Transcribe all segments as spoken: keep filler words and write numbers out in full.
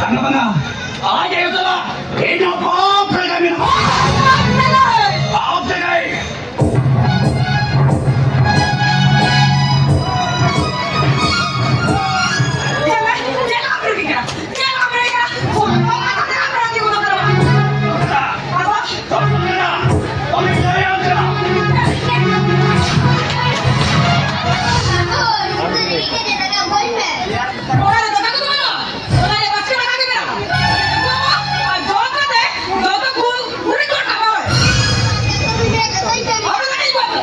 ᱟᱡ ᱟᱭᱳ ᱥᱟᱞᱟᱜ ᱤᱧ ᱦᱚᱸ ᱯᱟᱯ ᱨᱮᱜᱮ ᱢᱮᱱᱟᱜᱼᱟ᱾ ᱯᱟᱯ ᱨᱮᱜᱮ᱾ ᱪᱮᱫ ᱮᱢ ᱨᱟᱹᱜᱤ ᱠᱟᱱᱟ? ᱪᱮᱫ ᱮᱢ ᱨᱟᱹᱜᱤ ᱠᱟᱱᱟ? ᱯᱷᱳᱱ ᱠᱚ ᱠᱟᱛᱮ ᱟᱢ ᱨᱟᱹᱜᱤ ᱜᱚᱫᱚᱜ ᱠᱟᱱᱟ᱾ ᱟᱫᱚ ᱚᱲᱟᱜ ᱨᱮ ᱫᱟᱠᱟ ᱠᱚᱫᱚ ᱵᱟᱹᱱᱩᱜᱼᱟ? ᱚᱲᱟᱜ ᱨᱮ ᱵᱟᱥᱠᱮ ᱫᱟᱠᱟ ᱜᱮ ᱢᱮᱱᱟᱜᱼᱟ᱾ ᱟᱨ ᱡᱚᱢ ᱠᱟᱛᱮ ᱡᱚᱛᱚ ᱠᱚ ᱯᱩᱨᱟᱹ ᱡᱳᱨ ᱠᱟᱴᱟᱣ᱾ ᱟᱨ ᱠᱟᱹᱴᱤᱡ ᱵᱟᱹᱵᱩ᱾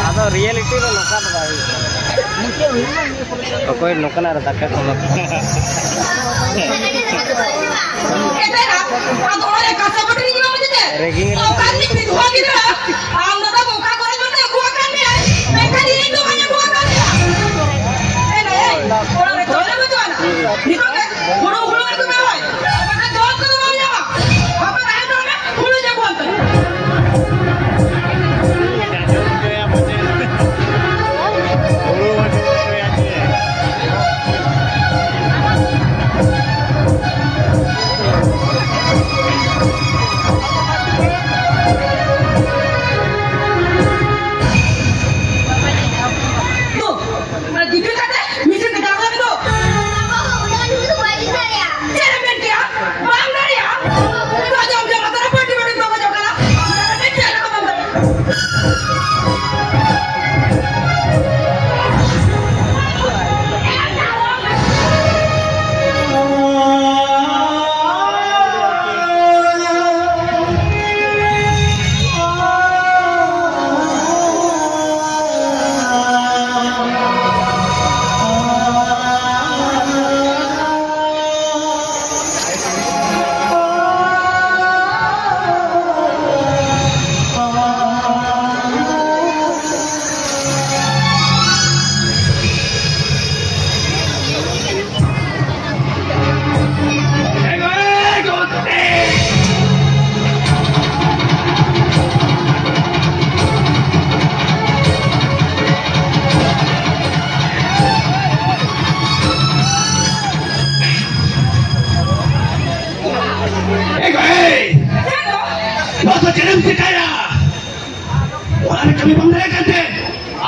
ᱟᱫᱚ ᱨᱤᱭᱮᱞᱤᱴᱤ ᱫᱚ ᱱᱚᱝᱠᱟ ᱫᱚ ᱵᱟᱭ ᱦᱩᱭᱩᱜ ᱠᱟᱱᱟ᱾ ᱚᱠᱚᱭ ᱱᱚᱝᱠᱟᱱᱟᱜ ᱨᱮ ᱫᱟᱠᱟ ᱠᱚ ᱮᱢᱟ ᱠᱚᱣᱟ? ᱮᱴᱟᱜ, ᱟᱫᱚ ᱚᱲᱟᱜ ᱨᱮ ᱠᱟᱸᱥᱟ ᱵᱟᱹᱴᱤ ᱨᱤᱧ ᱮᱢᱟᱢᱟ ᱪᱮᱫ? ᱨᱮᱜᱤᱝ ᱨᱮ᱾ ᱚᱠᱟ ᱨᱤᱱᱤᱡ ᱵᱤᱫᱷᱣᱟ ᱜᱤᱫᱽᱨᱟᱹ? ᱟᱢ ᱫᱟᱫᱟ ᱵᱚᱠᱟ ᱠᱚᱨᱮ ᱡᱚᱛᱚ ᱟᱹᱜᱩ ᱟᱠᱟᱱ ᱢᱮᱭᱟᱭ᱾ ᱢᱮᱱᱠᱷᱟᱱ ᱤᱧ ᱫᱚ ᱵᱟᱹᱧ ᱟᱹᱜᱩ ᱟᱠᱟᱫ ᱢᱮᱭᱟ᱾ ᱮ ᱱᱟᱭ, ᱚᱲᱟᱜ ᱨᱮ ᱪᱟᱣᱞᱮ ᱵᱟᱹᱪᱩᱜ ᱟᱱᱟ᱾ ᱱᱤᱛᱚᱜ ᱜᱮ ᱦᱩᱲᱩ, ᱦᱩᱲᱩ ᱟᱹᱜᱩ ᱢᱮ ᱵᱷᱟᱭ᱾ ᱵᱟᱠᱷᱟᱱ ᱡᱚᱢ ᱠᱚᱫᱚ ᱵᱟᱢ ᱧᱟᱢᱟ᱾ ᱟᱯᱮ ᱛᱟᱦᱮᱸ ᱦᱚᱴᱚᱜ ᱢᱮ, ᱦᱩᱲᱩ ᱡᱚᱢ ᱵᱚᱱ ᱛᱮ᱾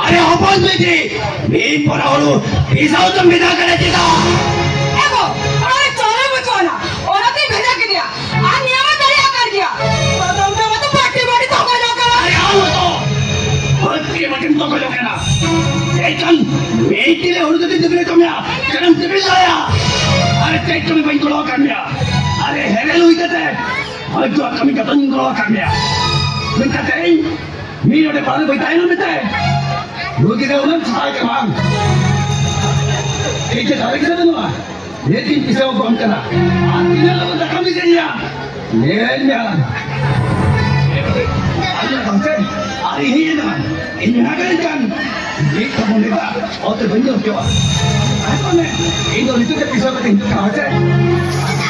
ᱟᱨᱮ ᱦᱚᱯᱚᱱ ᱵᱤᱴᱤ, ᱢᱤᱫ ᱯᱚᱨᱟ ᱦᱩᱲᱩ ᱯᱤᱥᱟᱹᱣ ᱫᱚᱢ ᱵᱷᱮᱡᱟ ᱠᱟᱫᱟ ᱪᱮᱫᱟᱜ? ᱮ ᱜᱚ, ᱟᱨᱮ ᱪᱟᱣᱞᱮ ᱵᱟᱹᱪᱩᱜ ᱟᱱᱟ, ᱚᱱᱟᱛᱮᱧ ᱵᱷᱮᱡᱟ ᱠᱮᱫᱮᱭᱟ᱾ ᱟᱨ ᱱᱤᱭᱟᱹ ᱢᱟ ᱫᱟᱲᱮᱭᱟᱜ ᱠᱟᱱ ᱜᱮᱭᱟ᱾ ᱵᱟᱫᱟᱢ ᱡᱚᱢ ᱟᱛᱮ ᱯᱟᱴᱤ ᱵᱟᱹᱴᱤ ᱛᱚᱜᱚᱡᱚᱜ ᱠᱟᱱᱟ᱾ ᱟᱨᱮ ᱟᱢ ᱦᱚᱸᱛᱚ ᱯᱟᱴᱤ ᱵᱟᱹᱴᱤᱢ ᱛᱚᱜᱚᱡᱚᱜ ᱠᱟᱱᱟ᱾ ᱮᱱᱠᱷᱟᱱ ᱢᱤᱫᱴᱤᱡ ᱦᱩᱲᱩ ᱡᱩᱫᱤ ᱫᱤᱯᱤᱞ ᱠᱟᱜ ᱢᱮᱭᱟ, ᱠᱟᱱᱟᱢ ᱫᱤᱯᱤᱞ ᱫᱟᱲᱮᱭᱟᱜᱼᱟ᱾ ᱟᱨᱮ ᱪᱮᱫ ᱠᱟᱹᱢᱤ ᱵᱟᱹᱧ ᱜᱚᱲᱚ ᱟᱠᱟᱫ ᱢᱮᱭᱟ? ᱟᱨᱮ ᱦᱮᱨᱮᱞ ᱦᱩᱭ ᱠᱟᱛᱮ ᱟᱡ ᱫᱚ ᱠᱟᱹᱢᱤ ᱠᱟᱛᱮᱧ ᱜᱚᱲᱚ ᱟᱠᱟᱫ ᱢᱮᱭᱟ᱾ ᱢᱮᱱᱠᱷᱟᱱ ᱛᱮᱦᱮᱧ ᱢᱤᱫ ᱱᱚᱰᱮ ᱵᱟᱨᱦᱮ ᱵᱟᱹᱧ ᱛᱟᱦᱮᱱᱟ ᱢᱮᱱᱛᱮ ᱱᱩᱭ ᱜᱤᱫᱽᱨᱟᱹ ᱩᱱᱟᱹᱜ ᱥᱟᱛᱟᱭ ᱠᱟᱱᱟ ᱵᱟᱝ? ᱤᱧ ᱪᱮᱫ ᱫᱟᱨᱮ ᱜᱤᱫᱽᱨᱟᱹ ᱵᱟᱹᱱᱩᱜᱼᱟ? ᱱᱤᱛ ᱤᱧ ᱯᱤᱥᱟᱹᱣ ᱠᱚᱢ ᱠᱟᱱᱟ᱾ ᱟᱨ ᱛᱤᱱᱟᱹᱜ ᱞᱚᱜᱚᱱ ᱫᱟᱠᱟᱢ ᱤᱥᱤᱱ ᱜᱮᱭᱟ? ᱧᱮᱞ ᱢᱮ ᱟᱢ᱾ ᱟᱨ ᱤᱧ ᱦᱚᱸ ᱵᱟᱝ ᱥᱮ? ᱟᱨ ᱤᱧ ᱦᱚᱸ ᱤᱧ ᱦᱚᱸ ᱤᱧ ᱢᱮᱱᱟ ᱠᱟᱹᱫᱟᱹᱧ ᱠᱟᱱ, ᱢᱤᱫ ᱛᱟᱵᱚᱱ ᱞᱮᱫᱟ, ᱚᱛ ᱨᱮ ᱵᱟᱹᱧ ᱫᱚᱦᱚ ᱦᱚᱪᱚᱣᱟ᱾ ᱟᱸᱡᱚᱢ ᱢᱮ, ᱤᱧ ᱫᱚ ᱱᱤᱛᱚᱜ ᱜᱮ ᱯᱤᱥᱟᱹᱣ ᱠᱟᱛᱮᱧ ᱠᱟᱣᱟ ᱪᱮ?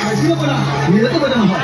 ᱢᱟᱹᱡᱷᱤ ᱵᱟᱵᱟ, ᱱᱤᱭᱟᱹ ᱫᱚ ᱵᱟᱹᱱᱩᱜᱼᱟ᱾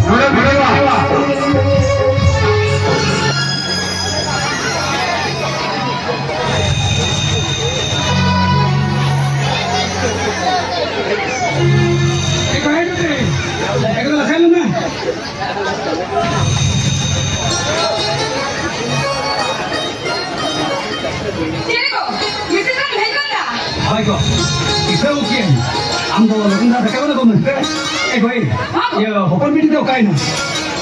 ᱱᱚᱰᱮ ᱵᱷᱤᱲᱚᱜᱼᱟ᱾ ᱪᱮᱫ ᱜᱚ? ᱢᱤᱥᱮᱥ ᱮᱢ ᱦᱮᱡ ᱜᱚᱫ ᱱᱟ? ᱦᱳᱭ ᱜᱚ, ᱤᱥᱟᱹ ᱩᱠᱤᱞ, ᱟᱢ ᱫᱚ ᱞᱚᱜᱚᱱ ᱫᱷᱟᱨᱟ ᱫᱮᱠᱷᱟ ᱜᱚᱫ ᱟᱵᱚᱱ ᱢᱮ᱾ ᱮ ᱜᱚ, ᱦᱚᱸ ᱜᱚ᱾ ᱤᱭᱟᱹ, ᱦᱚᱯᱚᱱ ᱵᱤᱴᱤ ᱫᱚ ᱚᱠᱟᱭᱮᱱᱟ?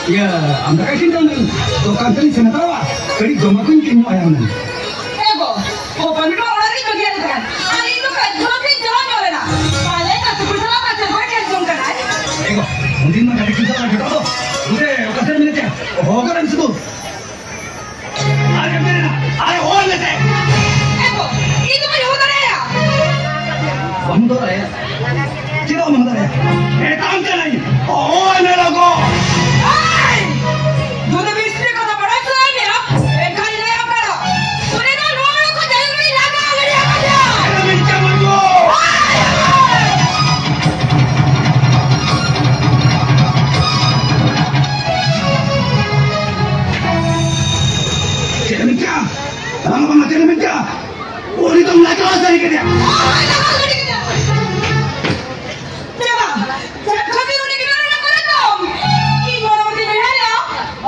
ᱤᱭᱟᱹ, ᱟᱢ ᱫᱟᱠᱟ ᱤᱥᱤᱱ ᱛᱟᱢ ᱫᱚ ᱫᱚᱠᱟᱱ ᱛᱮᱞᱤᱧ ᱥᱮᱱ ᱦᱟᱛᱟᱲᱚᱜᱼᱟ, ᱠᱟᱹᱴᱤᱡ ᱡᱚᱢᱟᱜ ᱠᱚᱧ ᱠᱤᱨᱤᱧ ᱧᱚᱜ ᱟᱭᱟ ᱦᱩᱱᱟᱹᱝ᱾ ᱮ ᱜᱚ, ᱦᱚᱯᱚᱱ ᱵᱤᱴᱤ ᱢᱟ ᱚᱲᱟᱜ ᱨᱮᱧ ᱵᱟᱹᱜᱤᱭᱟᱫᱮ ᱛᱟᱦᱮᱸᱫ, ᱟᱨ ᱤᱧ ᱫᱚ ᱠᱟᱹᱡ ᱫᱷᱟᱨᱟ ᱛᱤᱧ ᱪᱟᱞᱟᱣ ᱧᱚᱜ ᱞᱮᱱᱟ, ᱯᱟᱞᱮ ᱜᱟᱛᱮ ᱠᱩᱲᱤ ᱥᱟᱞᱟᱜ ᱯᱟᱪᱮ ᱠᱚᱭ ᱠᱷᱮᱞ ᱡᱚᱝ ᱠᱟᱱᱟᱭ᱾ ᱮ ᱜᱚ, ᱩᱱᱫᱤᱱ ᱢᱟ ᱜᱟᱛᱮ ᱠᱩᱲᱤ ᱥᱟᱞᱟᱜ ᱡᱚᱴᱟᱣ ᱫᱚ, ᱩᱱᱤ ᱚᱠᱟ ᱥᱮᱫ ᱨᱮ ᱢᱮᱱᱟᱭ ᱛᱟᱭᱟ? ᱦᱚᱦᱚ ᱜᱚᱫ ᱟᱭ ᱢᱮ ᱥᱮ ᱫᱩ᱾ ᱟᱨᱮ ᱢᱮᱱᱟ, ᱟᱨᱮ ᱦᱚᱦᱚ ᱢᱮᱥᱮ᱾ ᱮ ᱜᱚ, ᱤᱧ ᱫᱚ ᱵᱟᱹᱧ ᱦᱚᱦᱚ ᱫᱟᱲᱮᱭᱟᱭᱟ᱾ ᱵᱟᱢ ᱦᱚᱦᱚ ᱫᱟᱲᱮᱭᱟᱭᱟ? ᱪᱮᱫᱟᱜ ᱵᱟᱢ ᱦᱚᱦᱚ ᱫᱟᱲᱮᱭᱟᱭᱟ? ᱢᱮᱛᱟᱢ ᱠᱟᱹᱱᱟᱹᱧ, ᱦᱚᱦᱚ ᱟᱭ ᱢᱮ ᱞᱚᱜᱚᱱ᱾ ᱮᱭ! ᱡᱩᱫᱤ ᱢᱤᱥᱛᱨᱤ ᱠᱟᱛᱷᱟ ᱵᱟᱲᱟᱭ ᱥᱟᱱᱟᱭᱮᱫ ᱢᱮᱭᱟ, ᱮᱱᱠᱷᱟᱱ ᱤᱧ ᱞᱟᱹᱭᱟᱢ ᱠᱟᱱᱟ᱾ ᱩᱱᱤ ᱫᱚ ᱱᱚᱣᱟ ᱚᱲᱟᱜ ᱠᱷᱚᱱ ᱡᱟᱦᱟᱸᱭ ᱩᱱᱤ ᱞᱟᱜᱟ ᱜᱤᱰᱤ ᱟᱠᱟᱫᱮᱭᱟ᱾ ᱟᱞᱚᱢ ᱢᱮᱱ ᱪᱟᱵᱟ ᱜᱚ᱾ ᱦᱳᱭ, ᱦᱳᱭ᱾ ᱪᱮᱫ ᱮᱢ ᱢᱮᱱ ᱠᱮᱫᱟ? ᱵᱟᱝ, ᱵᱟᱝ, ᱪᱮᱫ ᱮᱢ ᱢᱮᱱ ᱠᱮᱫᱟ? ᱩᱱᱤ ᱫᱚᱢ ᱞᱟᱜᱟᱣ ᱥᱟᱹᱨᱤ ᱠᱮᱫᱮᱭᱟ᱾ ᱪᱮᱫᱟᱜ? ᱪᱮᱫ ᱠᱷᱟᱹᱛᱤᱨ ᱩᱱᱤ ᱜᱤᱫᱽᱨᱟᱹ ᱱᱚᱰᱮ ᱠᱚᱨᱮ ᱫᱚᱢ? ᱤᱧ ᱢᱚᱱᱮ ᱢᱚᱱᱮᱧ ᱢᱮᱱᱮᱫᱼᱟ,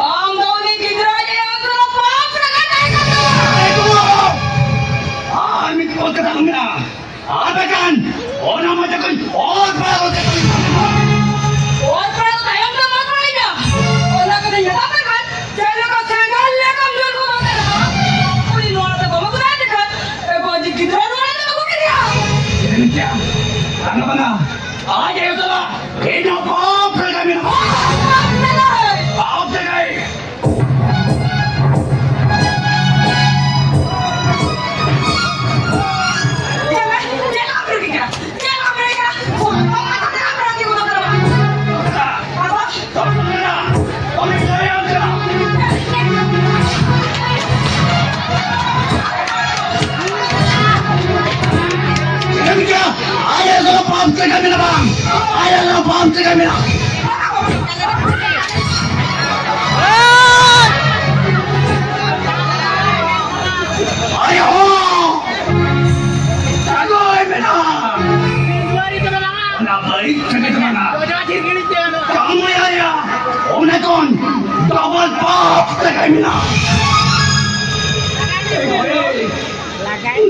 ᱟᱢ ᱫᱚ ᱩᱱᱤ ᱜᱤᱫᱽᱨᱟᱹ ᱡᱮ ᱩᱥᱟᱹᱨᱟ ᱯᱟᱯ ᱨᱟᱠᱟᱵ ᱛᱟᱦᱮᱸ ᱠᱟᱱ ᱛᱟᱢᱟ᱾ ᱟᱨ ᱢᱤᱫ ᱠᱚ ᱠᱟᱛᱷᱟ ᱢᱮᱱᱟᱜᱼᱟ, ᱟᱯᱮ ᱠᱷᱟᱱ ᱚᱱᱟ ᱢᱚᱪᱟ ᱠᱷᱚᱱ ᱚᱛ ᱯᱟᱲᱟᱣ ᱠᱟᱛᱮ ᱠᱟᱹᱢᱤ ᱠᱟᱱᱟ᱾ ᱚᱛ ᱯᱟᱲᱟᱣ ᱛᱟᱭᱚᱢ ᱫᱚ ᱵᱟᱝ ᱯᱟᱲᱟᱣ ᱮᱱᱟ᱾ ᱚᱱᱟ ᱠᱟᱛᱷᱟᱧ ᱢᱮᱛᱟᱫ ᱯᱮ ᱠᱷᱟᱱ ᱪᱮᱫ ᱞᱮᱠᱟ ᱥᱮᱸᱜᱮᱞ ᱞᱮᱠᱟᱢ ᱡᱩᱞ ᱠᱚ ᱵᱟᱝ ᱠᱟᱱᱟ? ᱩᱱᱤ ᱱᱚᱣᱟ ᱫᱚ ᱵᱟᱵᱟ ᱪᱮᱠᱟ ᱢᱮᱱᱟ ᱵᱟᱝ? ᱟᱭᱟᱜ ᱞᱟᱯᱟᱢ ᱪᱮᱠᱟ ᱢᱮᱱᱟ? ᱟᱭᱳ ᱦᱚᱸ ᱪᱟᱸᱫᱳᱭ ᱢᱮᱱᱟ᱾ ᱚᱱᱟ ᱵᱟᱹᱲᱤᱡ ᱪᱮᱠᱟ ᱢᱮᱱᱟ? ᱠᱟᱹᱢᱤᱭᱟᱭᱟ᱾ ᱚᱱᱟ ᱠᱷᱚᱱ ᱰᱚᱵᱚᱞ ᱯᱟᱯ ᱪᱮᱠᱟ ᱢᱮᱱᱟ?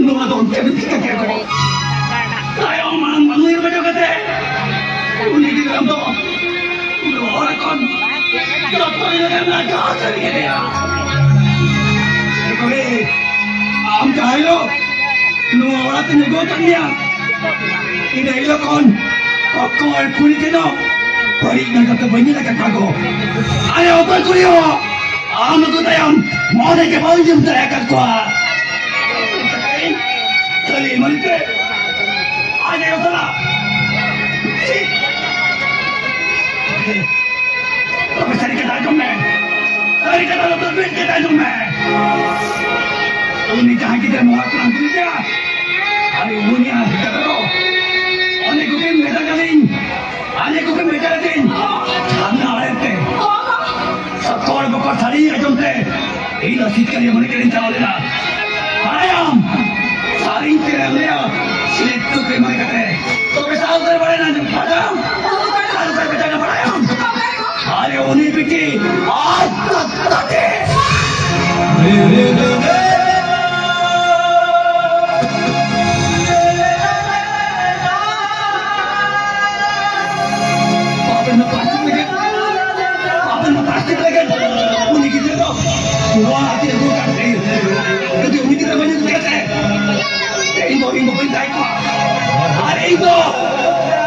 ᱱᱚᱣᱟ ᱫᱚ ᱚᱱᱛᱮ ᱫᱚ ᱪᱤᱠᱟᱹ ᱠᱮᱫ ᱠᱚ? ᱛᱟᱭᱚᱢ ᱢᱟᱲᱟᱝ ᱵᱟᱝ ᱩᱭᱦᱟᱹᱨ ᱵᱩᱡᱷᱟᱹᱣ ᱠᱟᱛᱮ ᱩᱱᱤ ᱜᱤᱫᱽᱨᱟᱹ ᱫᱚ ᱱᱚᱣᱟ ᱠᱷᱚᱱ ᱡᱚᱛᱚ ᱞᱮᱠᱟᱱ ᱞᱟᱡᱟᱣ ᱥᱟᱹᱨᱤ ᱠᱮᱫᱮᱭᱟ᱾ ᱮ ᱠᱚᱨᱮ, ᱟᱢ ᱡᱟᱦᱟᱸ ᱦᱤᱞᱳᱜ ᱱᱚᱣᱟ ᱚᱲᱟᱜ ᱛᱮᱧ ᱟᱹᱜᱩ ᱟᱠᱟᱫ ᱢᱮᱭᱟ, ᱤᱱᱟᱹ ᱦᱤᱞᱳᱜ ᱠᱷᱚᱱ ᱚᱠᱚᱭ ᱠᱩᱲᱤ ᱴᱷᱮᱱ ᱦᱚᱸ ᱵᱟᱹᱲᱤᱡ ᱱᱚᱡᱚᱨ ᱫᱚ ᱵᱟᱹᱧ ᱧᱮᱞ ᱟᱠᱟᱫ ᱠᱚᱣᱟ ᱜᱚ᱾ ᱟᱨᱮ ᱚᱠᱚᱭ ᱠᱩᱲᱤ ᱦᱚᱸ ᱟᱢ ᱟᱹᱜᱩ ᱛᱟᱭᱚᱢ ᱢᱚᱱᱮ ᱜᱮ ᱵᱟᱹᱧ ᱡᱚᱢ ᱫᱟᱲᱮ ᱟᱠᱟᱫ ᱠᱚᱣᱟ᱾ ᱠᱷᱟᱹᱞᱤ ᱮᱢᱟᱱ ᱛᱮ ᱟᱡ ᱟᱭᱳ ᱥᱟᱞᱟᱜ ᱪᱮᱫ? ᱛᱚᱵᱮ ᱥᱟᱹᱨᱤ ᱠᱟᱛᱷᱟ ᱟᱸᱡᱚᱢ ᱢᱮ, ᱥᱟᱹᱨᱤ ᱠᱟᱛᱷᱟ ᱫᱚ ᱛᱚᱵᱮ ᱪᱮᱫ ᱟᱸᱡᱚᱢ ᱢᱮ᱾ ᱩᱱᱤ ᱡᱟᱦᱟᱸ ᱜᱤᱫᱽᱨᱟᱹ ᱱᱚᱣᱟ ᱠᱚᱲᱟ ᱜᱤᱫᱽᱨᱟᱹ ᱟᱨ ᱩᱱᱤᱭᱟᱜ ᱜᱤᱫᱽᱨᱟᱹ ᱫᱚ ᱚᱱᱮ ᱠᱚᱜᱮ ᱢᱮᱛᱟ ᱠᱟᱹᱫᱤᱧ, ᱚᱱᱮ ᱠᱚᱜᱮ ᱢᱮᱛᱟ ᱠᱟᱹᱫᱤᱧ ᱥᱟᱢᱱᱟ ᱟᱲᱮ ᱛᱮ᱾ ᱥᱚᱠᱚᱲ ᱵᱚᱠᱚᱲ ᱥᱟᱹᱨᱤ ᱟᱸᱡᱚᱢ ᱛᱮ ᱤᱧ ᱫᱚ ᱥᱤᱛᱠᱟᱹᱨᱤᱭᱟᱹ ᱢᱚᱱᱮ ᱠᱟᱛᱮᱧ ᱪᱟᱞᱟᱣ ᱞᱮᱱᱟ᱾ ᱵᱟᱲᱟᱭᱟᱢ, ᱥᱟᱹᱨᱤᱧ ᱛᱮ ᱞᱟᱹᱭᱟ, ᱥᱤᱞᱤᱯ ᱛᱩᱠᱟᱹ ᱢᱚᱱᱮ ᱠᱟᱛᱮ᱾ ᱛᱚᱵᱮ ᱥᱟᱶ ᱛᱮ ᱵᱟᱲᱟᱭ ᱧᱟᱢ ᱵᱟᱲᱟᱭᱟᱢ᱾ ᱟᱨ ᱚᱠᱟ ᱠᱟᱛᱷᱟ ᱵᱟᱲᱟᱭᱟᱢ? ᱟᱨᱮ ᱩᱱᱤ ᱵᱤᱴᱤ ᱟᱡ ᱛᱟᱛᱟᱛᱮ᱾ ᱵᱟᱵᱮᱱ ᱯᱟᱥᱴᱤᱠ ᱞᱟᱹᱜᱤᱫ, ᱵᱟᱵᱮᱱ ᱯᱟᱥᱴᱤᱠ ᱞᱟᱹᱜᱤᱫ, ᱩᱱᱤ ᱜᱤᱫᱽᱨᱟᱹ ᱫᱚ ᱱᱚᱣᱟ ᱟᱹᱛᱩ ᱨᱮ ᱫᱩᱲᱩᱵ ᱠᱟᱱ ᱛᱟᱦᱮᱸ᱾ ᱡᱩᱫᱤ ᱩᱱᱤ ᱜᱤᱫᱽᱨᱟᱹ ᱵᱟᱹᱧ ᱟᱹᱜᱩ ᱠᱟᱛᱮ, ᱤᱧ ᱫᱚ, ᱤᱧ ᱫᱚ ᱵᱟᱹᱧ ᱛᱟᱦᱮᱸ ᱠᱚᱜᱼᱟ᱾ ᱟᱨ ᱤᱧ ᱫᱚ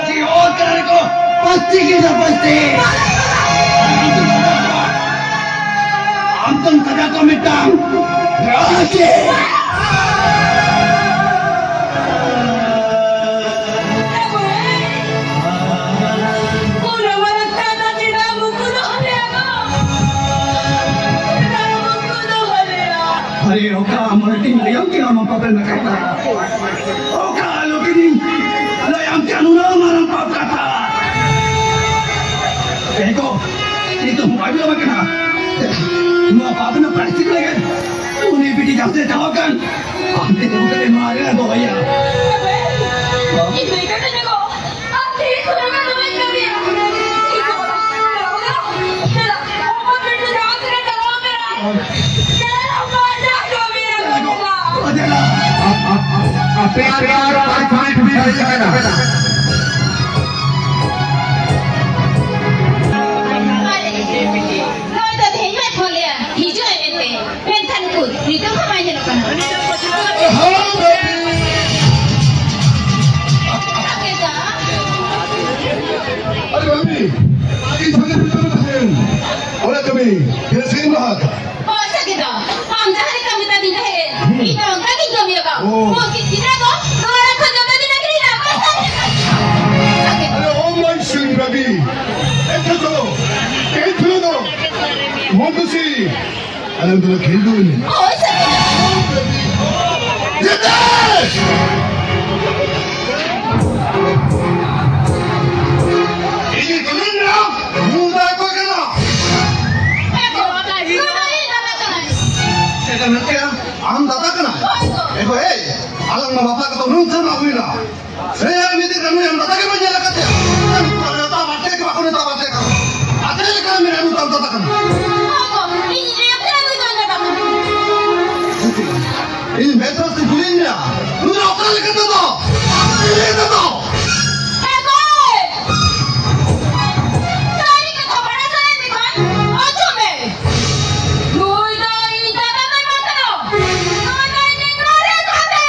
ᱡᱤᱭᱚᱱ ᱛᱟᱞᱟ ᱨᱮᱠᱚ ᱯᱟᱹᱥᱤ ᱠᱮᱫᱟ, ᱯᱟᱹᱥᱤ᱾ ᱟᱢ ᱫᱚᱢ ᱥᱟᱡᱟ ᱠᱚᱣᱟ ᱢᱤᱫᱴᱟᱝ ᱨᱟᱥᱮ᱾ ᱟᱨᱮ, ᱚᱠᱟ ᱢᱚᱬᱮ ᱴᱤᱧ ᱞᱟᱹᱭᱟᱢ ᱠᱟᱱᱟ ᱚᱱᱟ ᱵᱟᱵᱮᱱ ᱱᱟᱠᱟᱭ ᱠᱟᱱᱟ? ᱚᱠᱟ ᱞᱩᱴᱤᱱᱤᱧ ᱞᱟᱹᱭᱟᱢ ᱠᱟᱱᱟ ᱚᱱᱟ? ᱱᱤᱛᱚᱜ ᱵᱟᱭ ᱵᱤᱞᱚᱢ ᱟᱠᱟᱱᱟ᱾ ᱱᱚᱣᱟ ᱯᱟᱯ ᱨᱮᱱᱟᱜ ᱯᱨᱟᱭᱥᱪᱤᱛ ᱞᱟᱹᱜᱤᱫ ᱩᱱᱤ ᱵᱤᱴᱤ ᱡᱟᱦᱟᱸ ᱥᱮᱫ ᱪᱟᱞᱟᱣ ᱠᱟᱱ, ᱟᱢ ᱛᱮ ᱱᱚᱣᱟ ᱨᱮ ᱫᱚᱦᱚᱭᱟ᱾ ᱤᱧ ᱫᱚ ᱮᱴᱟᱜ ᱴᱷᱮᱱ ᱜᱚ, ᱟᱢ ᱛᱤᱥ ᱦᱚᱸ ᱱᱚᱝᱠᱟ ᱫᱚ ᱵᱟᱹᱧ ᱠᱟᱹᱢᱤᱭᱟ᱾ ᱤᱧ ᱫᱚ ᱵᱟᱵᱟ ᱥᱟᱶ ᱫᱚ ᱪᱟᱞᱟᱣ ᱫᱚ, ᱪᱟᱞᱟᱜ, ᱟᱢᱟᱜ ᱵᱤᱴᱤ ᱡᱟᱦᱟᱸ ᱥᱮᱫ ᱮ ᱪᱟᱞᱟᱣ ᱠᱟᱱᱟ᱾ ᱪᱟᱞᱟᱜ, ᱟᱢᱟᱜ ᱡᱟᱦᱟᱸ ᱠᱟᱹᱢᱤ ᱨᱮ ᱪᱟᱞᱟᱜ᱾ ᱟᱯᱮ ᱟᱨ ᱯᱟᱸᱪ ᱢᱤᱱᱤᱴ ᱦᱩᱭ ᱠᱟᱱᱟ᱾ ᱱᱚᱜᱼᱚᱭ ᱛᱚ ᱛᱮᱦᱮᱧ ᱢᱟᱭ ᱯᱷᱳᱱ ᱞᱮᱜᱼᱟ, ᱦᱤᱡᱩᱜ ᱟᱭ ᱢᱮᱱᱛᱮ, ᱢᱮᱱᱠᱷᱟᱱ ᱩᱠᱩᱨ, ᱱᱤᱛᱚᱝ ᱦᱚᱸ ᱵᱟᱭ ᱧᱮᱞᱚᱜ ᱠᱟᱱᱟ᱾ ᱟᱨᱮ ᱵᱟᱹᱵᱤ, ᱤᱧ ᱥᱟᱸᱜᱮ ᱯᱤᱪᱷᱟᱹ ᱨᱮ ᱛᱟᱦᱮᱱ᱾ ᱚᱲᱟᱜ ᱠᱟᱹᱢᱤ, ᱛᱤᱱᱟᱹᱜ ᱥᱟᱺᱜᱤᱧ ᱞᱟᱦᱟ ᱟᱠᱟᱱᱟ? ᱦᱳᱭ ᱥᱟᱹᱜᱤᱫᱟ, ᱟᱢ ᱡᱟᱦᱟᱸ ᱞᱮᱠᱟᱢ ᱢᱮᱛᱟ ᱫᱤᱧ ᱛᱟᱦᱮᱸᱫ, ᱤᱧ ᱫᱚ ᱚᱱᱠᱟ ᱜᱤᱧ ᱠᱟᱹᱢᱤᱭᱟ ᱵᱟ᱾ ᱳ᱾ ᱩᱱᱠᱤᱱ ᱜᱤᱫᱽᱨᱟᱹ ᱫᱚ ᱱᱚᱣᱟ ᱨᱮ ᱠᱷᱚᱱ ᱫᱚ ᱵᱟᱹᱜᱤ ᱞᱟᱹᱜᱤᱫ ᱤᱧ ᱨᱟᱜᱟ᱾ ᱥᱟᱹᱜᱤᱫᱟ᱾ ᱟᱨᱮ, ᱳ ᱢᱟᱭ ᱥᱤᱞᱤᱝ ᱨᱟᱹᱜᱤ᱾ ᱮᱱᱠᱷᱟᱱ ᱪᱚᱞᱚ, ᱮᱱ ᱦᱤᱞᱳᱜ ᱫᱚ ᱢᱚᱱ ᱠᱩᱥᱤ ᱟᱞᱟᱝ ᱫᱚᱞᱟᱝ ᱠᱷᱮᱞᱰᱩ ᱮᱱᱮᱡ᱾ ᱦᱳᱭ ᱥᱟᱹᱜᱤᱫᱟ᱾ ᱡᱮᱛᱮᱥ! ᱤᱧ ᱠᱩᱞᱤ ᱢᱮᱭᱟ, ᱱᱩᱭ ᱫᱚ ᱚᱠᱚᱭ ᱠᱟᱱᱟ? ᱮ ᱜᱚ, ᱱᱩᱭ ᱫᱚ ᱤᱧ ᱫᱟᱫᱟ ᱠᱟᱱᱟᱭ᱾ ᱪᱮᱫ ᱮᱢ ᱢᱮᱱ ᱠᱮᱜᱼᱟ? ᱟᱢ ᱫᱟᱫᱟ ᱠᱟᱱᱟᱭ? ᱦᱳᱭ ᱜᱚ᱾ ᱮ ᱜᱚ, ᱮᱭ, ᱟᱞᱟᱝ ᱢᱟ ᱵᱟᱯᱞᱟ ᱠᱟᱛᱮ ᱱᱩᱱ ᱥᱮᱨᱢᱟ ᱦᱩᱭᱱᱟ᱾ ᱥᱮ ᱟᱨ ᱢᱤᱫ ᱫᱤᱱ ᱨᱮ ᱱᱩᱭ ᱟᱢ ᱫᱟᱫᱟ ᱜᱮ ᱵᱟᱹᱧ ᱧᱮᱞ ᱟᱠᱟᱫᱮᱭᱟ᱾ ᱱᱮᱛᱟ ᱵᱟᱨ ᱴᱷᱮᱡ ᱵᱟᱠᱚ ᱱᱮᱛᱟ ᱵᱟᱨ ᱴᱷᱮᱡ ᱠᱟᱱᱟ᱾ ᱟᱨ ᱪᱮᱫ ᱞᱮᱠᱟ ᱢᱮᱱᱟ ᱱᱩᱭ ᱫᱚ ᱟᱢ ᱫᱟᱫᱟ ᱠᱟᱱᱟ? ᱦᱳᱭ ᱜᱚ, ᱤᱧ ᱞᱟᱹᱭ ᱟᱯᱮᱭᱟ ᱱᱩᱭ ᱫᱚ ᱤᱧ ᱫᱟᱫᱟ ᱠᱟᱱᱟᱭ᱾ ᱤᱧ ᱵᱮᱥ ᱵᱮᱥ ᱛᱮ ᱠᱩᱞᱤᱭᱮᱫ ᱢᱮᱭᱟ, ᱱᱩᱭ ᱫᱚ ᱚᱠᱟ ᱞᱮᱠᱟᱛᱮ ᱫᱚ? ᱟᱢ ᱫᱚ ᱤᱧ ᱞᱟᱹᱭ ᱛᱮᱫᱚ᱾ ᱦᱮᱸ ᱜᱚ! ᱥᱟᱹᱨᱤ ᱠᱟᱛᱷᱟ ᱵᱟᱲᱟᱭ ᱥᱟᱱᱟᱭᱮᱫ ᱢᱮ ᱠᱷᱟᱱ, ᱟᱸᱡᱚᱢ ᱢᱮ᱾ ᱱᱩᱭ ᱫᱚ ᱤᱧ ᱫᱟᱫᱟ ᱫᱚᱭ ᱵᱟᱝ ᱠᱟᱱᱟ᱾ ᱱᱩᱭ ᱫᱚ ᱤᱧᱤᱡ ᱢᱟᱨᱮ ᱜᱟᱛᱮ᱾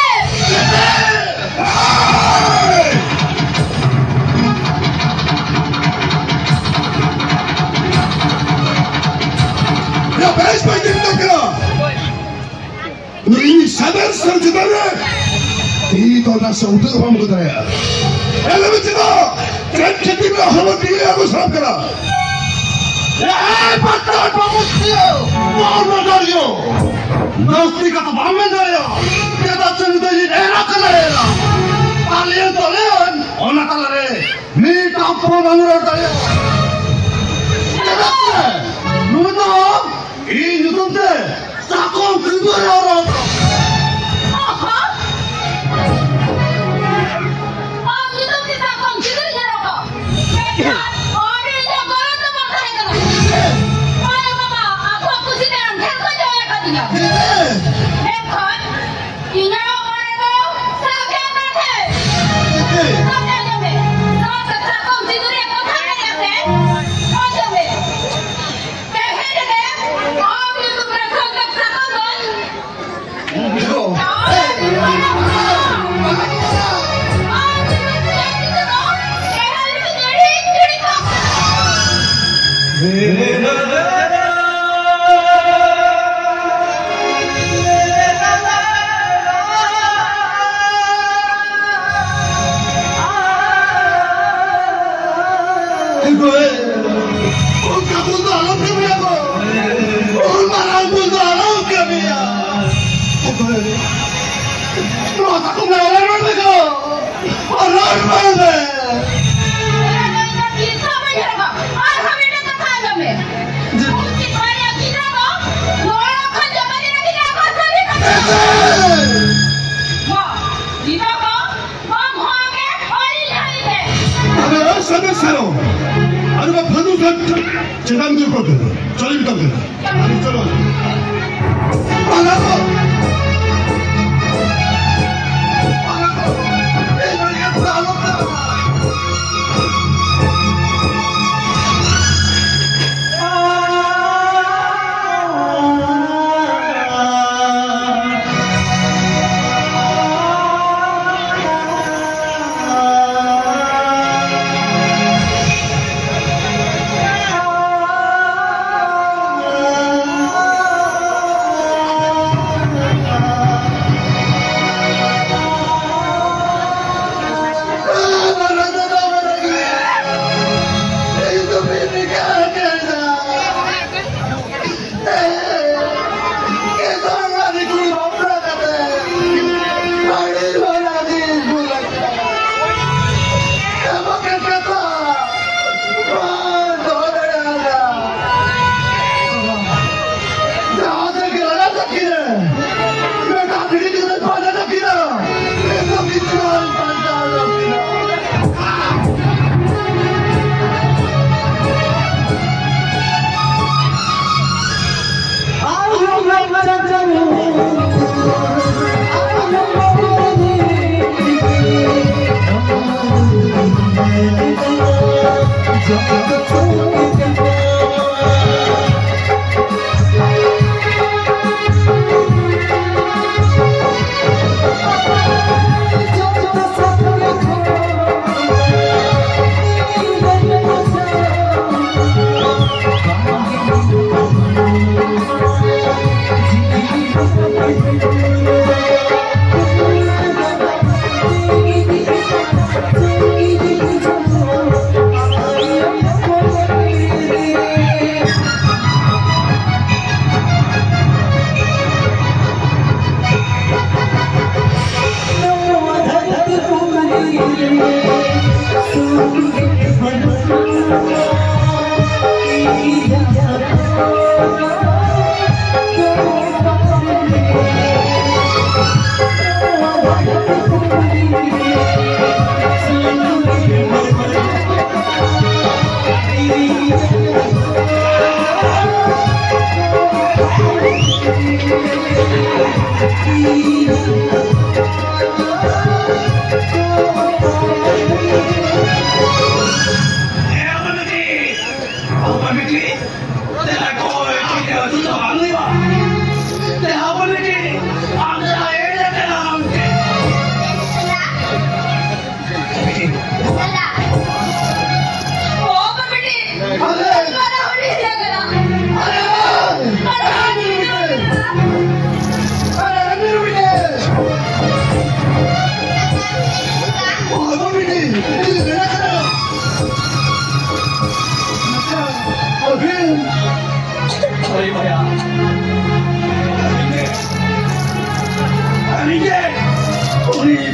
ᱭᱟ, ᱵᱮᱥ ᱵᱟᱭ ᱧᱮᱞ ᱠᱟᱱᱟ᱾ ᱤᱧ ᱥᱟᱫᱚᱨ ᱥᱟᱨ ᱪᱮᱛᱟᱱ ᱨᱮ ᱛᱤ ᱛᱚ ᱱᱟᱥᱮ ᱩᱛᱟᱹᱨ ᱵᱟᱢ ᱟᱹᱜᱩ ᱫᱟᱲᱮᱭᱟᱜᱼᱟ᱾ ᱮ, ᱞᱟᱹᱭ ᱢᱮ ᱪᱮᱫᱟᱜ? ᱪᱮᱫ ᱠᱷᱟᱹᱛᱤᱨ ᱱᱚᱣᱟ ᱦᱚᱲᱢᱚ ᱛᱤ ᱨᱮ ᱟᱹᱜᱩ ᱥᱟᱱᱟᱢ ᱠᱟᱱᱟ? ᱮ, ᱯᱟᱛᱟ ᱵᱟᱵᱩ ᱛᱤᱭᱳ, ᱵᱟᱵᱩ ᱛᱤᱭᱳ᱾ ᱡᱟᱹᱥᱛᱤ ᱠᱟᱛᱷᱟ ᱵᱟᱢ ᱢᱮᱱ ᱫᱟᱲᱮᱭᱟᱜᱼᱟ᱾ ᱪᱮᱫᱟᱜ ᱥᱮ ᱱᱤᱛᱚᱜ ᱤᱧ ᱮᱨᱟ ᱠᱟᱱᱟ, ᱮᱨᱟ᱾ ᱟᱞᱮ ᱫᱚᱞᱮ ᱚᱱᱟ ᱛᱟᱞᱟᱨᱮ ᱢᱤᱫᱴᱟᱝ ᱯᱚᱨ ᱵᱟᱝ ᱨᱚᱲ ᱫᱟᱲᱮᱭᱟᱜᱼᱟ᱾ ᱪᱮᱫᱟᱜ ᱥᱮ ᱟᱠᱚ ᱢᱮ, ᱚᱱᱟ ᱨᱚᱲ ᱢᱮ ᱜᱚ᱾ ᱚᱱᱟ ᱨᱚᱲ ᱢᱮ᱾ ᱚᱱᱟ ᱨᱚᱲ ᱢᱮ, ᱪᱮᱫ ᱦᱚᱸ ᱵᱟᱹᱧ ᱨᱚᱲᱟ᱾ ᱟᱨᱦᱚᱸ ᱢᱤᱫᱴᱮᱱ ᱠᱟᱛᱷᱟ ᱟᱸᱡᱚᱢ ᱢᱮ᱾ ᱡᱮ ᱩᱱᱠᱤᱱ ᱵᱟᱨᱭᱟ ᱜᱤᱫᱽᱨᱟᱹ ᱫᱚ ᱱᱚᱣᱟ ᱠᱷᱚᱱ ᱡᱚᱢᱟ ᱫᱤᱱ ᱨᱮ ᱜᱤᱫᱽᱨᱟᱹ ᱠᱚ ᱥᱟᱹᱨᱤ ᱠᱟᱛᱷᱟ᱾ ᱢᱟ, ᱜᱤᱫᱽᱨᱟᱹ ᱠᱚ ᱵᱟᱝ ᱦᱚᱸ ᱜᱮ ᱟᱹᱰᱤ ᱡᱷᱟᱹᱞᱤ ᱛᱮ᱾ ᱟᱫᱚ ᱥᱟᱹᱨᱤ ᱥᱟᱹᱨᱤ᱾ ᱟᱫᱚ ᱵᱟ ᱯᱷᱟᱹᱜᱩᱱ ᱠᱷᱟᱱ ᱪᱮᱛᱟᱱ ᱫᱩᱨ ᱠᱚ ᱠᱟᱱᱟ᱾ ᱪᱚᱞᱤ ᱵᱤᱛᱟᱢ ᱠᱟᱱᱟ᱾ ᱪᱚᱞᱚ᱾ ᱯᱟᱞᱟ ᱠᱚ᱾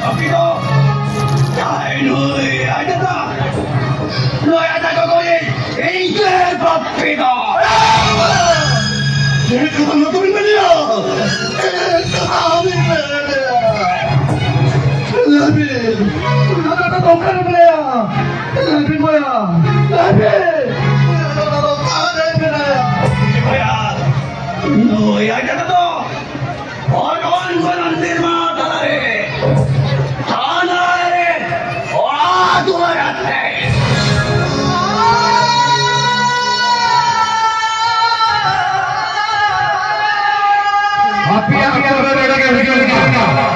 ᱯᱟᱯᱤ ᱫᱚ ᱡᱟᱦᱟᱸᱭ ᱱᱩᱭ ᱟᱡᱟᱫᱟ, ᱱᱩᱭ ᱟᱡᱟᱫᱟ ᱜᱚᱜᱚᱭᱤᱡ ᱤᱧ ᱜᱮ ᱯᱟᱯᱤ ᱫᱚ᱾ ᱪᱮᱫ ᱠᱟᱛᱷᱟ ᱱᱚᱣᱟ ᱫᱚᱵᱤᱱ ᱢᱮᱱᱮᱜᱼᱟ? ᱪᱮᱫ ᱠᱟᱛᱷᱟ ᱵᱤᱱ ᱢᱮᱱᱮᱜᱼᱟ? ᱞᱟᱹᱭ ᱵᱤᱱ, ᱱᱚᱣᱟ ᱠᱟᱛᱷᱟ ᱫᱚ ᱚᱠᱟᱨᱮ ᱢᱮᱱᱟᱭᱟ? ᱞᱟᱹᱭ ᱵᱤᱱ ᱵᱚᱭᱦᱟ, ᱞᱟᱹᱭ ᱵᱤᱱ, ᱱᱚᱣᱟ ᱠᱟᱛᱷᱟ ᱫᱚ ᱚᱠᱟᱨᱮ ᱢᱮᱱᱟᱭᱟ? ᱵᱚᱭᱦᱟ, ᱱᱩᱭ ᱟᱡᱟᱫᱟ ᱫᱚ ᱚᱱ ᱚᱱ ᱜᱚᱱᱚᱱ ᱥᱮᱨᱢᱟ ᱛᱟᱞᱟᱨᱮ ᱛᱷᱟᱱᱟ ᱨᱮ ᱚᱲᱟᱜ ᱫᱩᱣᱟᱹᱨ ᱟᱛᱮ ᱟᱯᱮᱭᱟᱜ ᱟᱹᱛᱩ ᱨᱮ ᱱᱚᱰᱮ ᱜᱮ ᱦᱩᱭᱩᱜ ᱠᱟᱱᱟ᱾